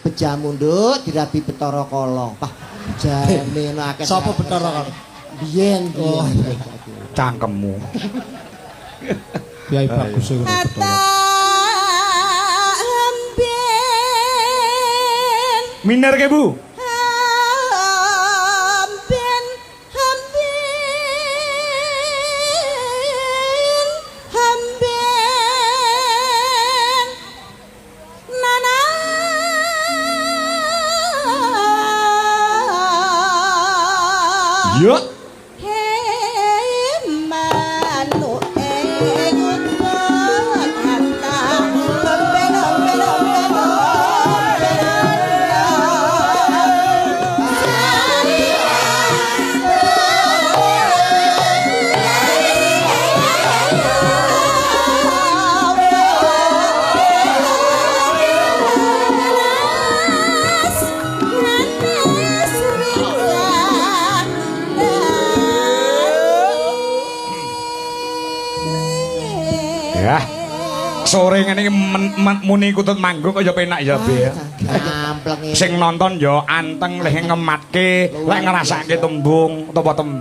Bejamu, Nduk, dirabi Betara Kala. Pah, jane ngono akeh. Sapa Betara Kala? Biyen, Oh. biyen. Cangkemmu. Kiai bagus e ngono Betara. Amben. Miner ke, Bu? Amben, amben, amben. Nana. Yo. Manuk ing kota. Amben, amben, amben, amben. Ya. Sore ngene iki muni kutut manggung kaya penak ya, Bi. Ampleng. Sing nonton ya anteng leh ngematke, lek ngrasake tembung utawa tembang.